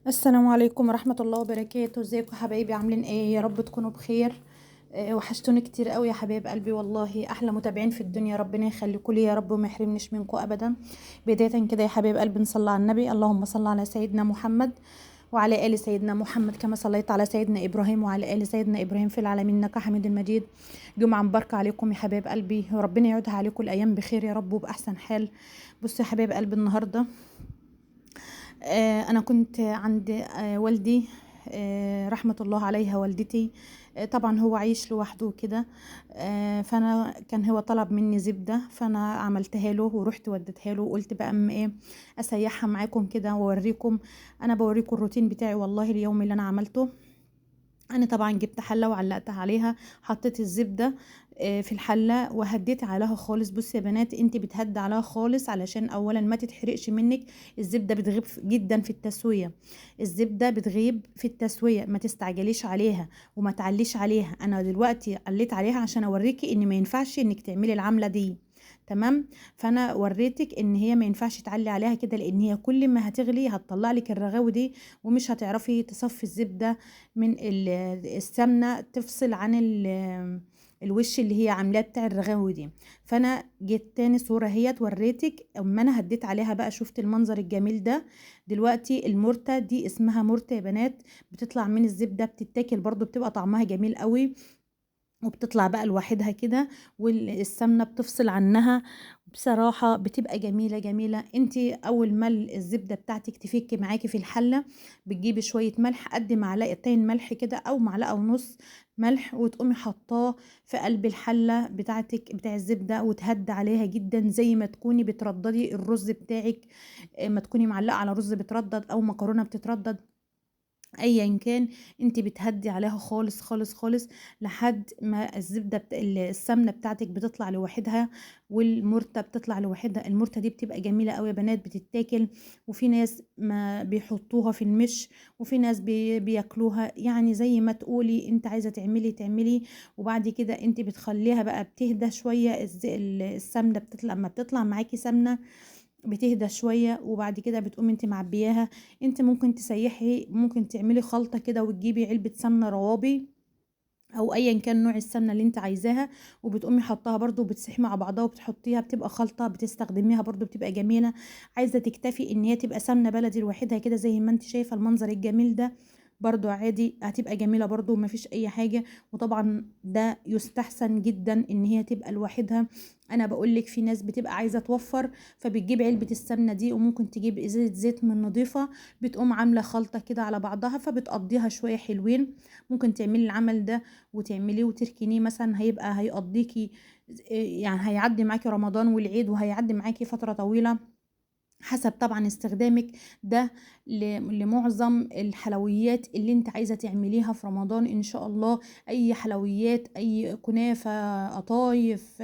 السلام عليكم ورحمة الله وبركاته. ازيكم حبايبي؟ عاملين ايه؟ يا رب تكونوا بخير. وحشتوني كتير قوي يا حبايب قلبي، والله احلى متابعين في الدنيا، ربنا يخليكم لي يا رب وما يحرمنيش منكم ابدا. بداية كده يا حبايب قلبي نصلي على النبي، اللهم صل على سيدنا محمد وعلى آل سيدنا محمد كما صليت على سيدنا إبراهيم وعلى آل سيدنا إبراهيم في العالمين إنك حميد مجيد. جمعة مباركة عليكم يا حبايب قلبي، وربنا يعودها عليكم الأيام بخير يا رب وبأحسن حال. بصوا يا حبايب قلبي، النهاردة أنا كنت عند والدي، رحمة الله عليها والدتي، طبعا هو عايش لوحده كده، فأنا كان هو طلب مني زبدة، فأنا عملتها له ورحت وديتها له، وقلت بقى أما إيه أسيحها معاكم كده وأوريكم. أنا بوريكم الروتين بتاعي والله اليوم اللي أنا عملته. أنا طبعا جبت حلة وعلقتها عليها، حطيت الزبدة في الحلة وهديت عليها خالص. بصي يا بنات، انت بتهدي عليها خالص علشان اولا ما تتحرقش منك، الزبدة بتغيب جدا في التسوية، الزبدة بتغيب في التسوية، ما تستعجليش عليها وما تعليش عليها. انا دلوقتي عليت عليها عشان اوريكي ان ما ينفعش انك تعملي العملة دي، تمام؟ فانا وريتك ان هي ما ينفعش تعلي عليها كده، لان هي كل ما هتغلي هتطلع لك الرغاوي دي، ومش هتعرفي تصفي الزبدة من السمنة، تفصل عن الوش اللي هي عاملاه بتاع الرغاوي دي. فانا جيت تاني صوره هي وريتك اما انا هديت عليها بقى، شفت المنظر الجميل ده. دلوقتي المرته دي اسمها مرته يا بنات، بتطلع من الزبدة، بتتاكل برضو، بتبقى طعمها جميل قوي، وبتطلع بقى لوحدها كده، والسمنه بتفصل عنها، بصراحة بتبقى جميلة جميلة. انت اول ما الزبدة بتاعتك تفك معاكي في الحلة، بتجيبي شوية ملح، قد معلقتين ملح كده او معلقه ونص ملح، وتقومي حطاه في قلب الحلة بتاعتك بتاع الزبدة، وتهدي عليها جدا زي ما تكوني بترددي الرز بتاعك، ما تكوني معلقه على رز بتردد او مكرونه بتتردد، ايا كان، انت بتهدي عليها خالص خالص خالص لحد ما الزبدة السمنة بتاعتك بتطلع لوحدها، والمرته بتطلع لوحدها. المرته دي بتبقى جميلة قوي يا بنات، بتتاكل، وفي ناس ما بيحطوها في المش، وفي ناس بياكلوها، يعني زي ما تقولي انت عايزه تعملي تعملي. وبعد كده انت بتخليها بقى بتهدى شوية، السمنة بتطلع، اما بتطلع معاكي سمنه بتهدى شوية، وبعد كده بتقومي انت معبياها. انت ممكن تسيحي، ممكن تعملي خلطه كده وتجيبي علبة سمنه روابي او ايا كان نوع السمنة اللي انت عايزاها، وبتقومي حطاها برضو، وبتسيح مع بعضها وبتحطيها، بتبقى خلطه بتستخدميها برضو، بتبقى جميلة. عايزه تكتفي ان هي تبقى سمنه بلدي لوحدها كده زي ما انت شايفه المنظر الجميل ده، برضو عادي هتبقى جميلة برضو، ما فيش اي حاجة. وطبعا ده يستحسن جدا ان هي تبقى لوحدها. انا بقولك في ناس بتبقى عايزة توفر، فبتجيب علبة السمنة دي، وممكن تجيب ازازة زيت من نظيفة، بتقوم عاملة خلطة كده على بعضها، فبتقضيها شوية حلوين. ممكن تعملي العمل ده وتعمليه وتركنيه مثلا، هيبقى هيقضيكي يعني هيعدي معاكي رمضان والعيد، وهيعدي معاكي فترة طويلة حسب طبعا استخدامك ده لمعظم الحلويات اللي انت عايزة تعمليها في رمضان ان شاء الله. اي حلويات، اي كنافة، قطايف،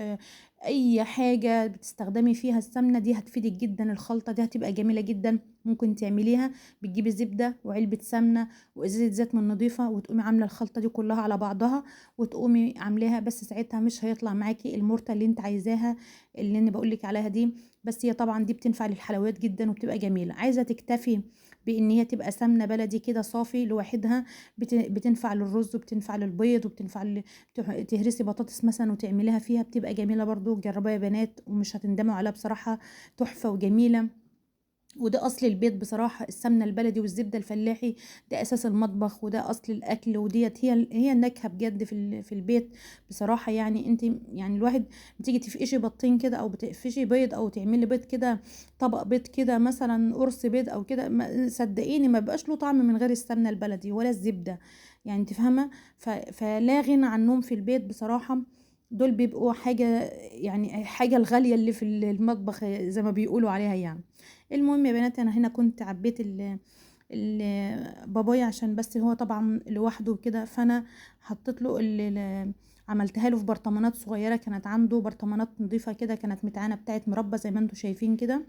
اي حاجة بتستخدمي فيها السمنة دي هتفيدك جدا. الخلطة دي هتبقى جميلة جدا، ممكن تعمليها. بتجيبي زبدة وعلبة سمنة وازازة زيت من نظيفة، وتقومي عاملة الخلطة دي كلها على بعضها، وتقومي عاملاها. بس ساعتها مش هيطلع معاكي المرته اللي انت عايزاها اللي انا بقولك عليها دي، بس هي طبعا دي بتنفع للحلويات جدا وبتبقى جميلة. عايزة تكتفي بان هي تبقى سمنة بلدي كده صافي لوحدها، بتنفع للرز وبتنفع للبيض وبتنفع تهرسي بطاطس مثلا وتعمليها فيها، بتبقى جميلة برضو. جربوها يا بنات ومش هتندموا عليها بصراحة، تحفة وجميلة. وده اصل البيت بصراحة، السمنة البلدي والزبده الفلاحي ده اساس المطبخ، وده اصل الاكل، وديت هي النكهة بجد في البيت بصراحة. يعني انت يعني الواحد بتيجي تفقشي بطين كده، او بتقفشي بيض، او تعملي بيض كده، طبق بيض كده مثلا، قرص بيض او كده، صدقيني ما بقاش له طعم من غير السمنة البلدي ولا الزبدة، يعني انت فاهمه. فلا غنى عنهم في البيت بصراحة، دول بيبقوا حاجة، يعني حاجة الغالية اللي في المطبخ زي ما بيقولوا عليها يعني. المهم يا بنات، انا هنا كنت عبيت بابايا عشان بس هو طبعا لوحده كده، فانا حطيت له عملتها له في برطمانات صغيرة، كانت عنده برطمانات نظيفة كده، كانت متعانه بتاعت مربى زي ما انتم شايفين كده،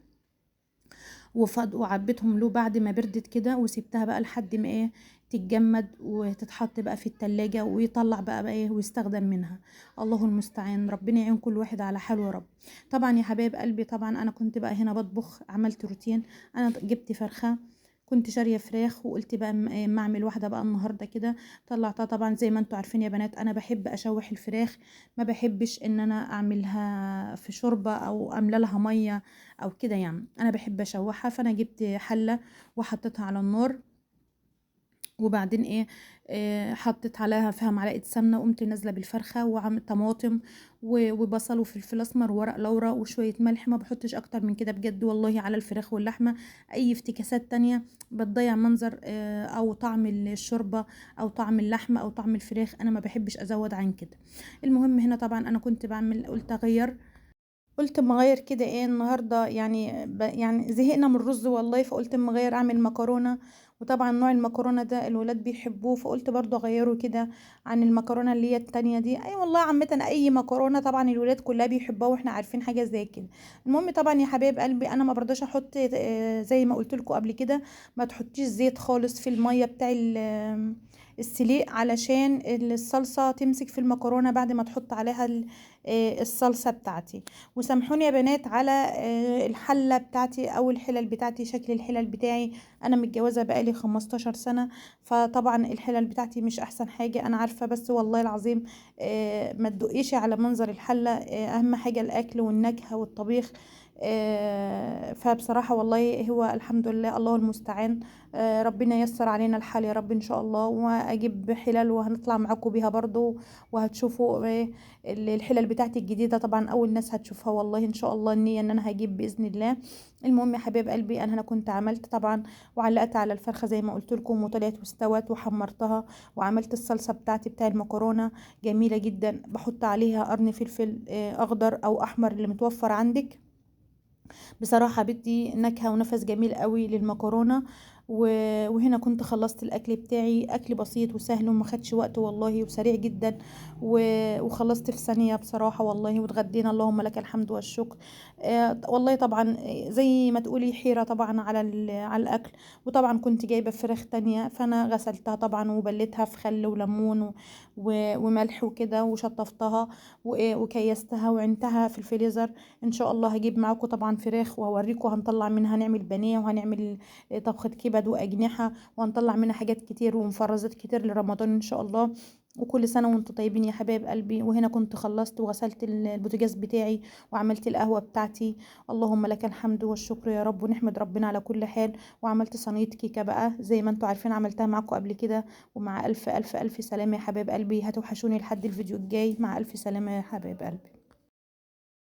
وعبيتهم له بعد ما بردت كده، وسبتها بقى لحد ما ايه تتجمد وتتحط بقى في التلاجة، ويطلع بقى ايه ويستخدم منها. الله المستعان، ربنا يعين كل واحد على حاله يا رب. طبعا يا حبايب قلبي، طبعا انا كنت بقى هنا بطبخ، عملت روتين. انا جبت فرخة كنت شاريه فراخ وقلت بقى ما اعمل واحدة بقى النهارده كده. طلعتها طبعا زي ما انتوا عارفين يا بنات، انا بحب اشوح الفراخ، ما بحبش ان انا اعملها في شوربة او املى لها مية او كده يعني، انا بحب اشوحها. فانا جبت حله وحطيتها على النار، وبعدين ايه، حطيت عليها فيها معلقه سمنه، وقمت نازله بالفرخه وعمل طماطم وبصل وفلفل اسمر وورق لورا وشوية ملح، ما بحطش اكتر من كده بجد والله على الفراخ واللحمة. اي افتكاسات تانية بتضيع منظر او طعم الشوربة او طعم اللحمة او طعم الفراخ، انا ما بحبش ازود عن كده. المهم هنا طبعا انا كنت بعمل، قلت اغير، قلت اما اغير كده ايه النهارده يعني، يعني زهقنا من الرز والله، فقلت اما اغير اعمل مكرونه. وطبعا نوع المكرونه ده الولاد بيحبوه، فقلت برضو اغيره كده عن المكرونه اللي هي التانية دي. اي والله عامة اي مكرونه طبعا الولاد كلها بيحبوها، واحنا عارفين حاجة زي كده. المهم طبعا يا حبايب قلبي، انا ما برضاش احط، زي ما قلت لكم قبل كده، ما تحطيش زيت خالص في المية بتاع السليق، علشان الصلصه تمسك في المكرونه بعد ما تحط عليها الصلصه بتاعتي. وسامحوني يا بنات على الحلة بتاعتي او الحلل بتاعتي، شكل الحلل بتاعي. انا متجوزة بقالي 15 سنة، فطبعا الحلل بتاعتي مش احسن حاجة انا عارفه، بس والله العظيم ما تدقيش على منظر الحلة، اهم حاجة الاكل والنكهه والطبيخ. فبصراحة والله هو الحمد لله، الله المستعان، ربنا ييسر علينا الحال يا رب ان شاء الله، واجيب حلل وهنطلع معاكم بيها برضو، وهتشوفوا الحلل بتاعتي الجديدة، طبعا اول ناس هتشوفها والله ان شاء الله، النية ان انا هجيب باذن الله. المهم يا حبايب قلبي، انا هنا كنت عملت طبعا وعلقت على الفرخه زي ما قلت لكم، وطلعت واستوت وحمرتها، وعملت الصلصه بتاعتي بتاع المكرونه جميلة جدا، بحط عليها قرن فلفل اخضر او احمر اللي متوفر عندك. بصراحة بدي نكهة ونفس جميل قوي للمكرونه. وهنا كنت خلصت الاكل بتاعي، اكل بسيط وسهل وما خدش وقت والله، وسريع جدا، وخلصت في ثانية بصراحة والله، واتغدينا اللهم لك الحمد والشكر. والله طبعا زي ما تقولي حيره طبعا على الاكل. وطبعا كنت جايبه فراخ تانية، فانا غسلتها طبعا وبليتها في خل وليمون وملح وكده، وشطفتها وكيستها وعنتها في الفريزر. ان شاء الله هجيب معاكم طبعا فراخ وهوريكم هنطلع منها، هنعمل بانيه وهنعمل طبخه كبد واجنحه، وهنطلع منها حاجات كتير ومفرزات كتير لرمضان ان شاء الله. وكل سنة وانتم طيبين يا حبايب قلبي. وهنا كنت خلصت وغسلت البوتاجاز بتاعي وعملت القهوة بتاعتي، اللهم لك الحمد والشكر يا رب، ونحمد ربنا على كل حال. وعملت صينية كيكة بقى زي ما انتم عارفين، عملتها معاكم قبل كده. ومع الف الف الف سلامه يا حبايب قلبي، هتوحشوني لحد الفيديو الجاي. مع الف سلامه يا حبايب قلبي.